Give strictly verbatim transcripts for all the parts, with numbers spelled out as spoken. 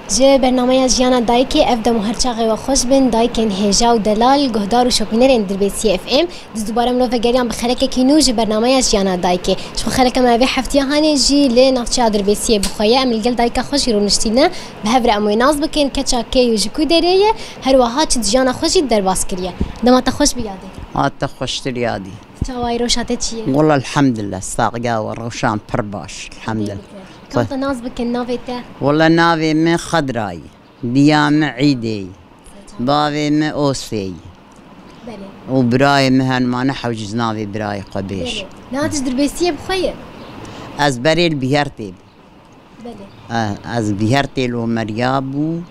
Ji bernameya Jiyana Dayikê ev dem û her çaxê we xweş bin, dayikên hêja û delal, guhdar û şopînerên Dirbêsiyê F M. Diz dubare mirov vegeriyan bi xelekekî nû ji bernameya Jiyana Dayikê. Ji xwe xeleka me vê heftiya hanê jî li navçeya Dirbêsiyê bi xwe ye. Em li gel dayika xwe jî rûniştîne. Bi hev re em wê nas bikin, keça kê û ji ku derê ye, her wiha çi di jiyana xwe jî derbas kiriye. Dema te xweş bi yadê. A te xweştir yadî. Çawa yî, rewşa te çi ye? Wala elhamdulillah, saxiya we, rewşan pir baş, elhamdulillah. Kam te nas bikin, navê te? Wala navê min Xedrayî. Diya min Îdê yî. Bavê min Osê yî. Belê. Û birayê min Hermane Hewcî, navê birayê xwe bêj. Belê. Niha tu ji Dirbêsiyê bi xwe yî? Ez berê li Bîhertê bûm. Belê. E, ez Bîhertê li Omeriya bûm.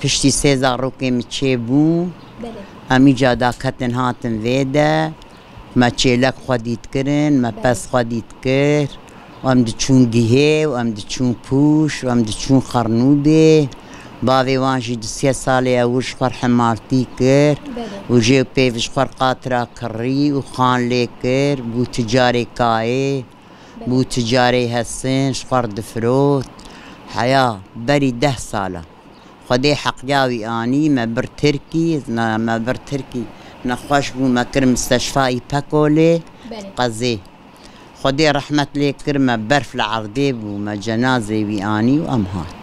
Piştî sê zarokê min çêbû. Belê. Em îca daketin hatin vê de. Me çêlek xwedî dikirin, me Belê. pez xwedî dikir. Û em diçûn Gihê û em diçûn Pûş û em diçûn Xernûbê. Bavê wan jî di sê salê ewil ji xwe re hemaltî kir Belê. û jê û pêv ji xwe re qatira kirî û xan lê kir, bû ticarê kayê, Belê. bû ticarê hesin, ji xwe re difirot. Heya berî deh sala. Xwedê heqiya wî anî, me bir Tirkî, ne, me bir Tirkî, nexweş bû, me kir misteşfa Îpekolê, Belê. qezê. Xwedê rehmet lê kir, me berf li erdê bû, me cenazê wî anî û em hat.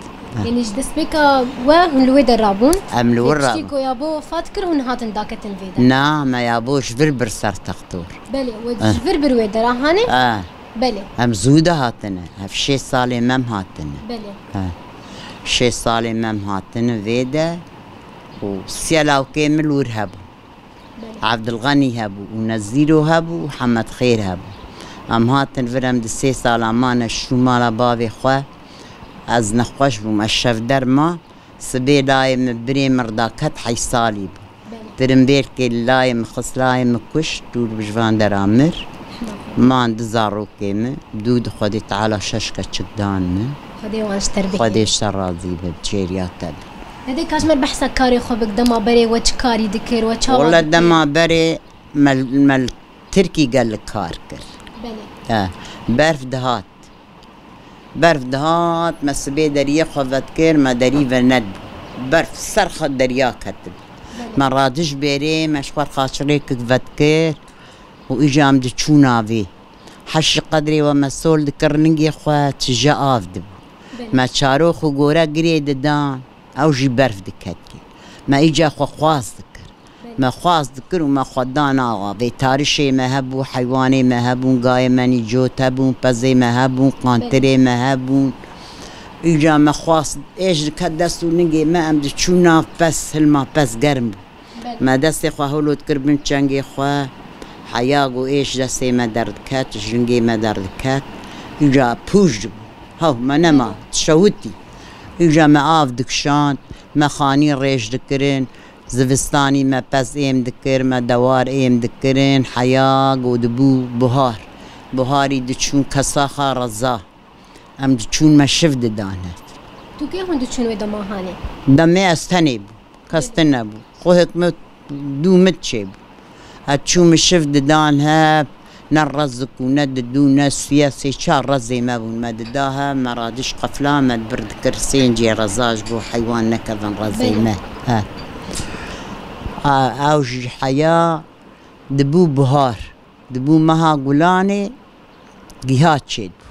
Yanî ji destpêka we hûn li wê de rabûn? Em li wir Piştî rabûn. ku yabo wefat kir, hûn hatin daketin vê de? Na, me yabo ji vir bir ser textor. Belê, we Eh. ji vir bir wê de ra hanê? Eh. Belê. Em zû de hatine. Ev şêst salê me em hatine. Belê. He. Şêst salê me em hatine vê de. Û siyalawkê min li wir hebû. Belê. Evdilxenî hebû û Nezîro hebû û Hemed Xêr hebû. Em hatin vir, em di sê sala mane şû mala bavê xwe. Ez nexweş bûm, ez şevder ma. Sibê layê min birê min rida ket, heyş salî bû. Belê. Tirimbêlkê li layê min xist, layê min kuşt, dûr bi ji van dera mir. Rehma Xwedê. Man du zarokê min, dû di Xwedê Teala şeş keçik dan min. Xwedê wan ji te re bihêle. Xwedê ji te razî be, bi çêriya te be. Nedê ka ji me behsa karê xwe bik, dema berê we çi karî dikir, we çawa Wele dikir? dema berê me, me li Tirkî gelek kar kir. Belê. He, berf dihat. Berf dihat, me sibê deriyê xwe vedikir, me derî venedibû. Berf ser xwe deriya ketibû. Me radij bêrê, me ji xwe qaçirêkek vedikir û îca em diçûn avê. Heşî qedrê we me sol dikir, ningê xwe tije av dibû. Belê. Me çarox û gore girê didan, ew jî berf diketî. Me îca xwe xwaz dikir. Me xwaz dikir û me xwe dan ava. Vê tarişê me hebû, heywanê me hebûn, gayê me nîcot hebûn, pezê me hebûn, qantirê me hebûn. Îca me xwaz êş diket dest û ningê me, em diçûn nav pez, hilma pez germ bû. Belê. Me destê xwe holo dikir bin çengê xwe, heya got êş destê me derdiket, ji rengê me derdiket. Îca pûj dibû. Hew me nema, Belê. şewitî. Îca me av dikişand, me xanî rêj dikirin. Zivistanî me pez êm dikir, me dewar êm dikirin, heya ku dibû buhar. Buharî diçûn kesaxa reza. Em diçûn me şiv didan hev. Tu kê hûn diçûn wê dema hanê? Demê ez tenê bû. Kes tune bû. Xwehek min dû min çêbû. Ez çû min şiv didan hev. Ne rezik û ne didû ne suya sê çar rezê me bûn. Me dida hev, me radîş qefla me bir dikir sêncê reza ji bo heywan nekevin rezê Belê. me. He. A, ew jî heya dibû buhar. Dibû meha gulanê giha çêdibû.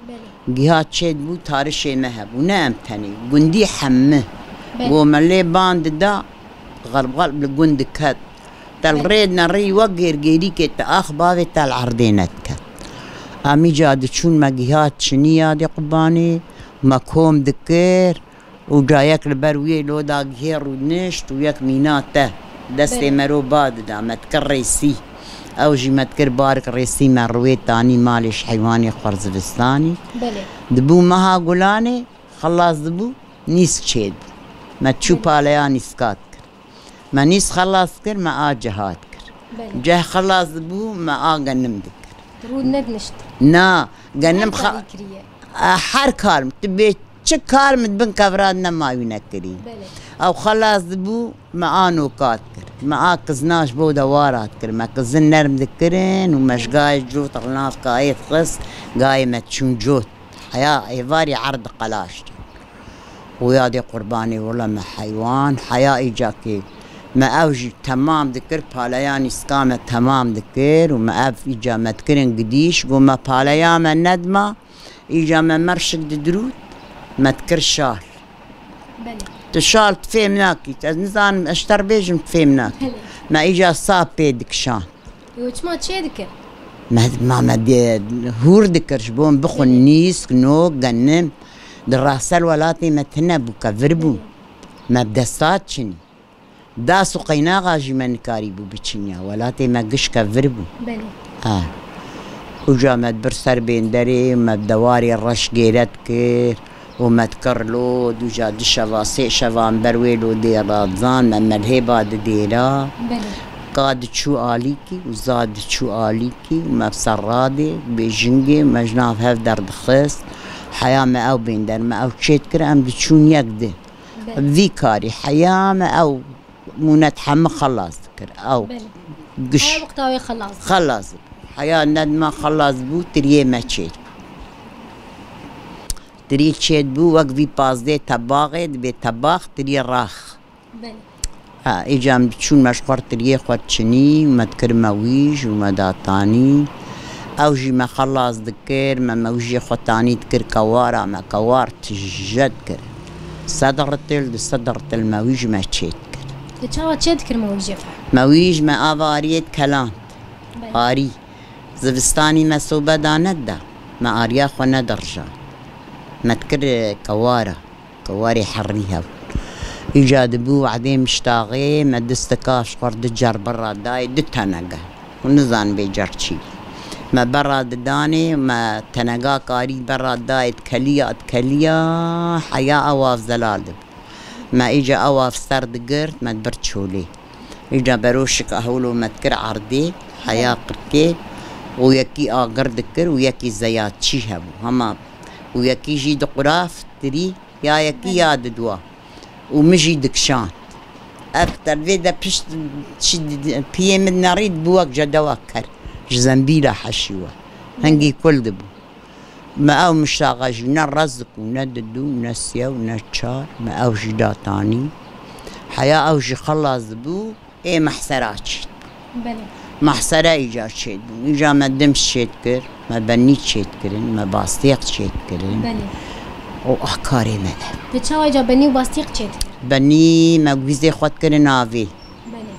Belê. Giha çêdibû, tarişê me hebû. Ne em tenê. Gundî hemmi. Belê. Go me lê ban dida, xelb xelb li gund diket. Te li Belê. rê nerî wek gêrgêrîkê te ax bavê te li erdê nediket. Em îca diçûn me giha çinî yadê qubanê, me kom dikir. Û ca yek li ber wî loda gihê rûnişt û yek mîna te destê Belê. me ro ba dida, me dikir rêsî. Ew jî me dikir barik rêsî, me riwê tanî malê ji heywanê xwe zivistanî. Belê. Dibû meha gulanê, xelas dibû, nîs çêdibû. Me çû Belê. paleya nîska dikir. Me nîs xelas kir, me a cehat kir. Belê. Ceh xelas dibû, me a genim dikir. Rû nedinişt. Na, genim Her xe-, karî kiriye. A, her kar min, tu bê çi kar min bin kevra nema wî nekirî. Belê. Ew xelas dibû, me a nokat kir. Me a kizna ji bo de warat kir. Me kizin nerm dikirin û me ji gayê cot rinav kayê dixist, gayê me çûn cot. Heya êvarî erd diqelaşt. Û yadê qurbanê wila me heywan, heya îcakê me ew jî temam dikir, paleya nîska me temam dikir û me ev îca me dikirin gidîş, got me paleya me nedima, îca me merşik didirût, me dikir şal. Belê. Tu şal tu fêm nakî, ez nizanim, ez ji te re bêjim tu fêm nakî. Belê. Me îca sap pê dikişan. Yo, çima çê dikir? Me, ma me de hûr dikir, ji bo em bixwin nîsk, nok, genim. Di rasel welatê me tune bû, kevir bû. Belê. Me bi desta çinî. Das û qeynaxa jî me nikarîbû biçin ya. Welatê me giş kevir bû. Belê. Ha. Uca me dibir ser bênderê, me bi dewarê reş gêre dikir. û me dikir lod, uca du şeva, sê şeva em ber wê lodê radizan, me melhê ba di dêra. Belê. Ka diçû alîkî û za diçû alîkî û me bi ser radê, bê jingê, me ji nav hev derdixist. Heya me ew bênder, me ew çê dikir, em diçûn yek di. Belê. Vî karî, heya me ew mûnet hemî xelas dikir. Ew Belê. giş Her wexta wê xelas dikir. xelas dikir. Heya nedma xelas bû, tiriyê me çê dibû. Tirî çêdibû, wek vî pazdeh tebaxê, dibê tebax, tirî rax. Belê. Ha, îca em diçûn me ji xwe tiriyê xwe diçinî, me dikir mewîj û me datanî. Ew jî me xelas dikir, me mewîjê xwe tanî dikir kewara me, kewar tije dikir. Sed ritil, du sed ritil mewîj me çê dikir. Tu çawa çê dikir mewîjê xwe? Mewîj me ava ariyê dikeland. Belê. Arî. Zivistanî me sobe da nedida. Me ariya xwe nedirja. Me dikir, e, kewara. Kewarê herrî hebû. Îca dibû wehdê miştaxê, me distika ji xwe re du car berra dayê, du tenege. Hûn nizanin bê car çi. Me berra didanê, me tenega karî berra dayê, dikeliya, dikeliya, heya ew av zelal dibû. Me îca ew av ser digirt, me dibir çolê. Îca beroşik ahûlo me dikir erdê, heya qirkê û yekî agir dikir û yekî zeyatçî hebû. Hema û yekî jî diquraf tirî, ya yekî Belê. ya didiwa. Û min jî dikişand. Ev te vê de pişt çi di-, piyê min nerî dibû wek cedewa ker. Ji zembîla heşî we. Hingî kul dibû. Me ew miştaxa jî ne rezik û ne didu, ne siyew, ne çar, me ew jî datanî. Heya ew jî xelas dibû, ê mehsera çêt. Belê. Mehsera îcar çêt bû. Îcar me dims çêt kir, me benî çêt kirin, me bastêq çêt kirin. Belê. O ah karê me ev. Te çawa îcar benî û bastêq çêt kir? Benî me gwîzê xwe dikirin avê. Belê.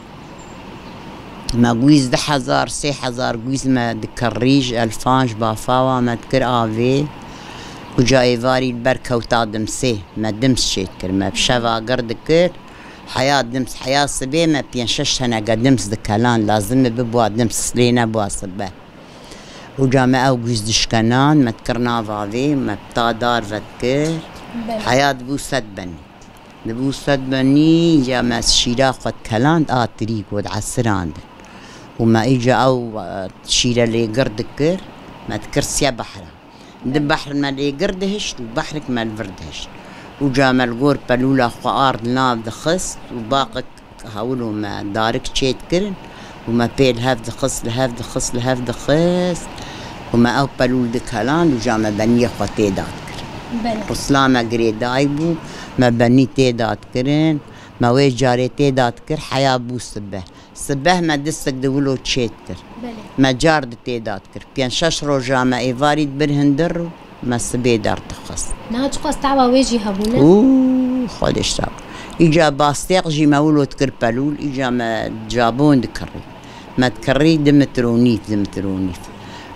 Me gwîz du hezar, sê hezar gwîz me dikirî, ji elfan, ji bafawa me dikir avê. Uca êvarî li ber kewta dimsê, me dims çêt kir. Me bi şeva gir dikir, heya dims, heya sibê me pênc şeş tenege dims dikelan, lazim e bibûa dims, lê nebûa sibe. Uca me ew gwîz dişkenan, me dikir nav avê, me bi ta dar vedikir. Belê. Heya dibû sed benî. Dibû sed benî, ya me şîra xwe dikeland, a tirî got esirandin. Û me îca ew, e, şîre lê gir dikir, me dikir siye behra. Di behr me lê gir dihişt û behrik me li vir dihişt. Ûca me li gor pelûla xwe ard li nav dixist û baqik hewil û me darik çêt kirin û me pê li hev dixist, li hev dixist, li hev dixist û me ew pelûl dikeland û ca me beniyê xwe tê da dikir. Belê. Rusla me girêdayî bû, me benî tê da dikirin, me wê carê tê da dikir, heya bû sibe. Sibeh me distik di wilo çêt kir. Belê. Me car di tê da dikir. Pênc şeş roja me êvarî dibir hindir û me sibê derdixist. Niha çiqas tava wê jî hebûne? Û Xwedê ji te. Îca bastêq jî me wilo dikir pelûl, îca me cabon dikirî. Me dikirî di mitr û nîv, di mitr û nîv.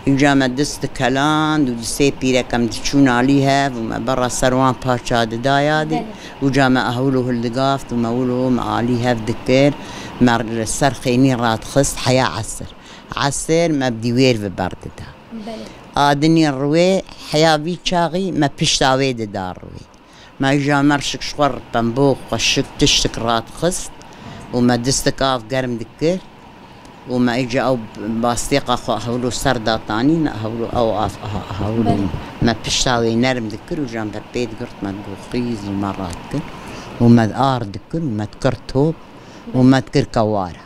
Îca me dist dikeland û di sê pîrek em diçûn alî hev û me berra ser wan parça dida yadê. Belê. Û ca me ahûl û hildigaft û me wilo me alî hev dikir. Me li ser xênî radixist heya esir. Esir me bi dîwêr ve berdida. Belê. A dinî riwê heya vî çaxî me pişta wê dida riwê. Me îja merşik ji xwe re pembok, xweşik, tiştik radixist û me distik av germ dikir û me îca ew bastêqa xwe hewlo ser datanî, me hewlo ew av, ha-, hewlo Belê. me pişta wê nerm dikir û jan me pê digirt, me digot xîz û me radikir û me ar dikir û me dikir top û me dikir kewara.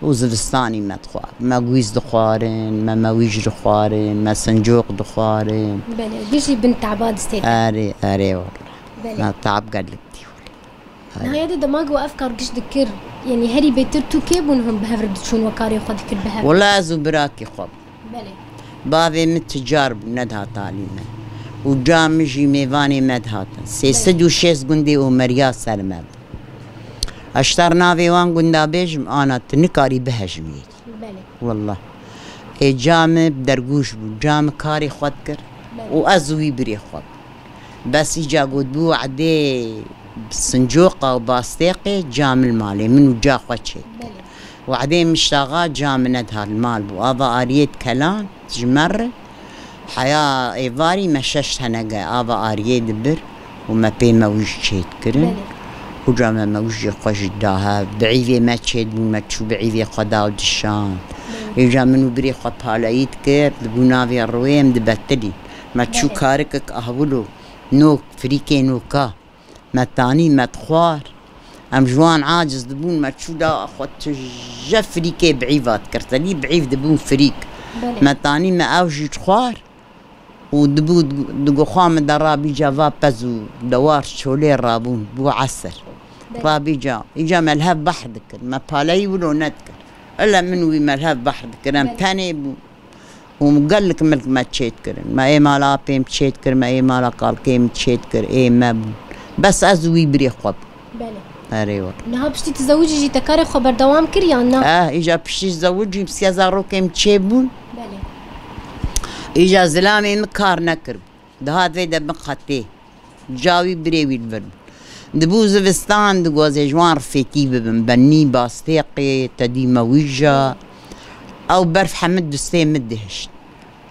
Û zivistanî me dixwar. Me gwîz dixwarin, me mewîj dixwarin, me sincoq dixwarin. Belê, bijî bin taba distê te. Erê, erê wala. Belê. Me teab gelek dî wile. Nihayetê dema ku ev kar giş dikir, yanî herî bêtir tu kê bûn hûn bi hev re diçûn we karê xwe dikir bi hev? Wela ez û birakê xwe bûn. Belê. Bavê min ticar bû, nedihat alî me. Û ca min jî mêvanê me dihatin. Sê sed û şêst gundê Omeriya ser me bû. Ez ji te re navê wan gunda bêjim, ana tu nikarî bihejmî. Belê. Wallah. Ê ca min dergûş bû. Ca min karê xwe dikir. Belê. Û ez û wî birê xwe bû. Bes îca got bû, wehdê sincoqa û bastêqê ca min li malê min û ca xwe çêt. Belê. Wehdê miştaxa ca min nediha li mal bû. Ava ariyê dikelan ji me re. Heya êvarî me şeş tenege ava ariyê dibir û me pê mewij çêt kirin. Belê. Û ca me mewjê xwe jî daha bi îvê me çêt bû, me çû bi îvê xwe da û dişand. Belê. Îca min û birê xwe paleyî dikir, dibû navê rûyê em dibetilî. Me çû Belê. Karikek ahwilo, nok, firîkê noka. Me tanî, me dixwar. Em ji wan aciz dibûn, me çû da xwe tije firîkê bi îva dikir. Tedî bi îv dibûn firîk. Belê. Me tanî, me ew jî dixwar. Û dibû, digo xwe min de rabî ca va pez û dewar çolê rabûn, bû esir. Belê. Rabî ca, îca me li hev behr dikir. Me paleyî wilo nedikir. Ile min wî me li hev behr dikir. Em Belê. Tenê bûn. Û gelek milk me çêt kirin. Me ê mala apê min çêt kir, me ê mala kalkê min çêt kir, ê me bûn. Bes ez û wî birê xwe bûn. Belê. Erê we. Niha piştî tu zewicî jî te karê xwe berdewam kir yan na? Eh, îca piştî zewicî siya zarokê min çê bûn. Belê. Îca zilamê min kar nekir. Dihat vê de min xetê. Ca wî birê wî li vir bû. Dibû zivistan digozê ji wan re fêkî bibin. Benî, bastêqê, tedî mewîja. Ew berf hemî dustê min dihişt.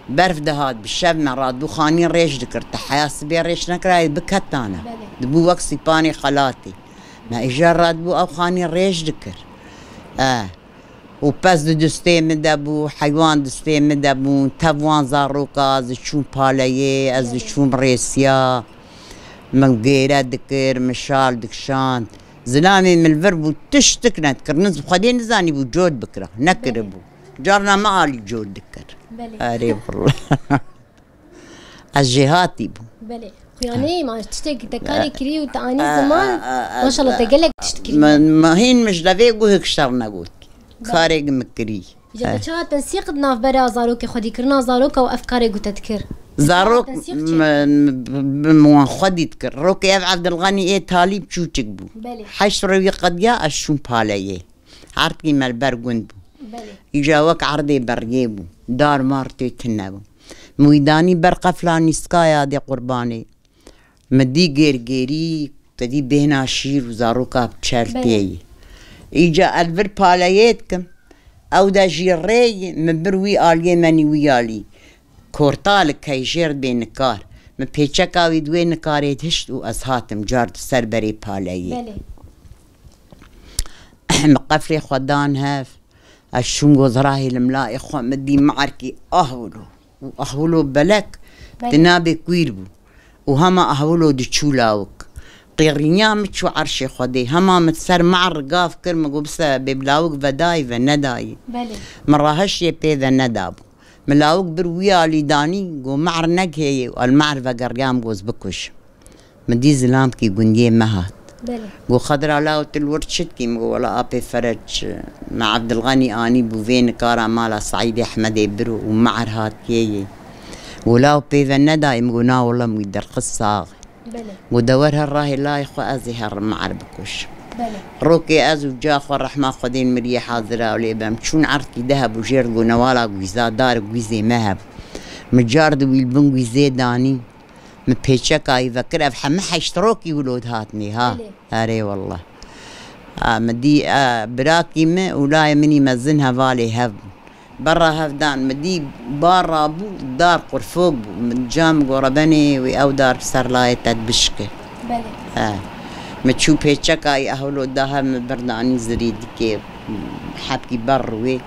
Berf dihat, bi şev me radibû xanî rêj dikir. Te heya sibê rêj nekirayê biketane. Belê. Dibû wek sîpanê xelatê. Me îja radibû ew xanî rêj dikir. E. Û pez di dustê min de bû, heywan dustê min de bûn, tev wan zaroka, ez diçûm paleyê, ez Belê. Diçûm rêsiya, min gêre dikir, min şal dikişand. Zilamê min li vir bû, tiştik nedikir, niz bi Xwedê nizanî bû cot bikira, nekiribû. Belê. Carna me alî cot dikir. Belê. Erê wallah. Ez jêhatî bûm. Belê. Xuyanê ma tiştek te karê kirî û te anî ziman, maşallah te gelek tişt kirî. Me, me hîn min ji devê guhek şer negot. Belê. Karek min kirî. Îca te çawa tensîq di navbera zarokê xwedîkirina zaroka û ev karê ku te dikir? Zarok Tensîq çi? Me, me, bi, bi wan xwedî dikir. Rokê ev Evdilxanî ê talîb çûçik bû. Belê. Heşt rewî qediya ez çûm paleyê. Erdkî me li ber gund bû. Belê. Îca wek erdê beriyê bû. Dar mar tê tune bû. Min wî danî ber qefla nîskaya dê qurbanê. Min dî gêrgêrî, te dî bêhna şîr û zaroka bi çel Belê. Tê yî. Îca ez vir paleyê dikim. Ew de jî rê yî, min bir wî aliyê, menî wî alî. Korta li keyjêr bê nikar. Min pêçeka wî di wê nikarê dihişt û ez hatim car di ser berê paleyê. Belê. Min qeflê xwe dan hev. Ez çûm gozrahê li milayê xwe, min dî me'erkî ahwilo. Û ahwilo belek Belê. Di nabê kwîr bû. Û hema ahwilo diçû lawik. Qêrîniya min çû erşê Xwedê. Hema min ser me'er gav kir, min got, "Bise bê bi lawik vedayî ve nedayî." Belê. Min rahiştê pê ve nedabû. Min lawik bir wî alî danî, got, "Me'er negihêyê." Û el me'er vegeriyam, got, "Bikuj." Min dî zilamkî gundiyê me hat. Belê. Got, "Xedra law tu li wir çi dikî?" Min got, "Wela apê Fereç, me Evdilxenî anî bû vê nikara mala Seîdê Ehmedê biro û me'er hatiye yê." Got, "Law pê ve nedayê?" Min got, "Na wela." Min wî derxist sax. Belê. Got, "De wer her rahê layê xwe, ez ê herim me'er bikujim." Belê. Rokê ez û ca xwe rehma Xwedê miriyê hazira lê bem. Çûn erdkî de hebû jêr, got, "Newala gwîza dar gwîzê me hebû." Min car di wî li bin gwîzê danî. Min pêçekayî vekir, ev hemî heşt rokî wilo dihatnê ha. Belê. Erê wallah. A, min dî, a, birakî min û layê min î mezin hevalê hev bûn. Berra hev dan, min dî bar rabû, dar qurfok bû. Min ca min got, "Rebenê wê ew dar bi ser layê te bişke." Belê. He. Min çû pêçekayî ehwilo da hev, min birdanî zirî dikê, hebkî ber rûyê.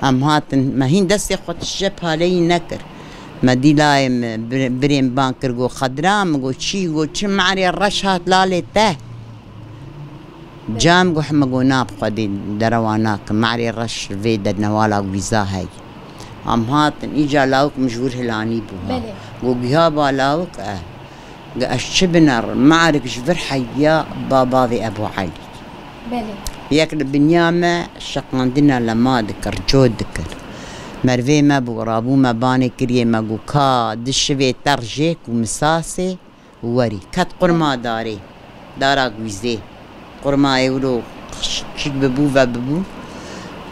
Em hatin, me hîn destê xwe tije paleyî nekir. Me dî layê min, bir-, birê min ban kir, got, "Xedra." Min got, "Çi?" Got, "Çi me'rê reş hat lalê te?" Cam got, "Heme got, na bi Xwedê derewa nakim. Me'rê reş vê de newala gwîza heyî." Em hatin, îca lawik min ji wir hilanî bû ha. Belê. Got, "Giha ba lawik e." Ez çi binerim? Me'rik ji vir heya bavê Ebû Elî. Belê. Yek li binya me şeqandina lema dikir, cot dikir. Mervê me bû, rabû me banê kiriye me got, ka di şivê te rjêk û misasê werî. Ket qurma darê, dara gwîzê. Qurma ê wilo çîk bibû ve bibû.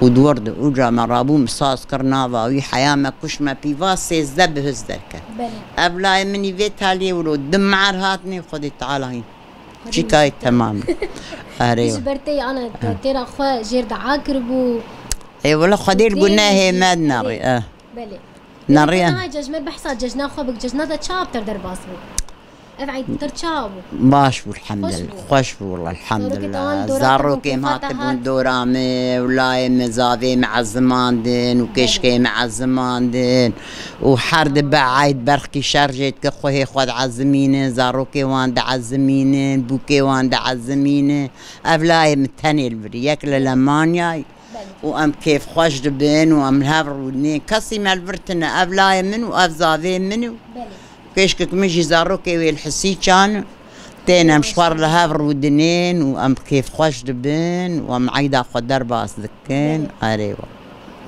Û di wir de uca me rabû misas kir nava wî heya me kuşt me pîva sêzdeh bihuz derket. Belê. Ev layê min î vê taliyê wilo di me'er hatine Xwedê Teala hîn. Çîkayê temam. Erê. Ji ber tê ana têra xwe jêr dua kiribû. Ê wele Xwedê li gunehê me nerî. Eh. Belê. Nerî. Niha cejme behsa cejna xwe bik, cejna te çawa bi te derbas bû? Ev eyd bi te çawa bû? Baş bû, elhamdulillah. Xweş bû. Xweş bû, wela, elhamdulillah. Zarokê me hatibûn dora me, û layê me, zavê me ezimandin û kêşkê me ezimandin. Û her dibe eyd berxkî şerjê dike, xwehê xwe diezimînin, zarokê wan diezimînin, bûkê wan diezimînin. Ev layê min tenê li vir, yek li Lemanyayê. Belê. Û em kêfxweş dibin û em li hev rûdinên. Kesî me li vir tine, ev layê min û ev zavê min û Belê. Kêşkek min jî zarokê wê li Hisîçan. Tên em ji xwe re li hev rûdinên û em kêfxweş dibin û em eyda xwe derbas dikin. Belê. Erê wa.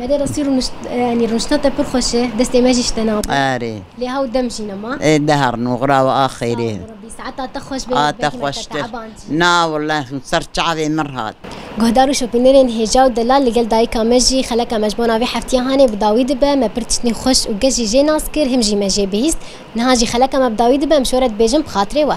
Belê rastî rûniş-, e, yanî rûniştina te pir xweş e. Destê me jî ji te nabin. Erê. Lê hew dem jî nema. Ê, de her nû, xira we a xêrê. Sağ ol Rebî. Saeta te xweş be. A te xweştir. Na, wele, ser çavê min hat. Guhdar û şopînerên hêja û delal, li gel dayika me jî xeleka me ji bona vê heftiya hanê bi dawî dibe. Me pir tiştên xweş û geş jî jê nas kir, him jî me jê bihîst. Niha jî xeleka me bi dawî dibe, em şore dibêjin bi xatirê we.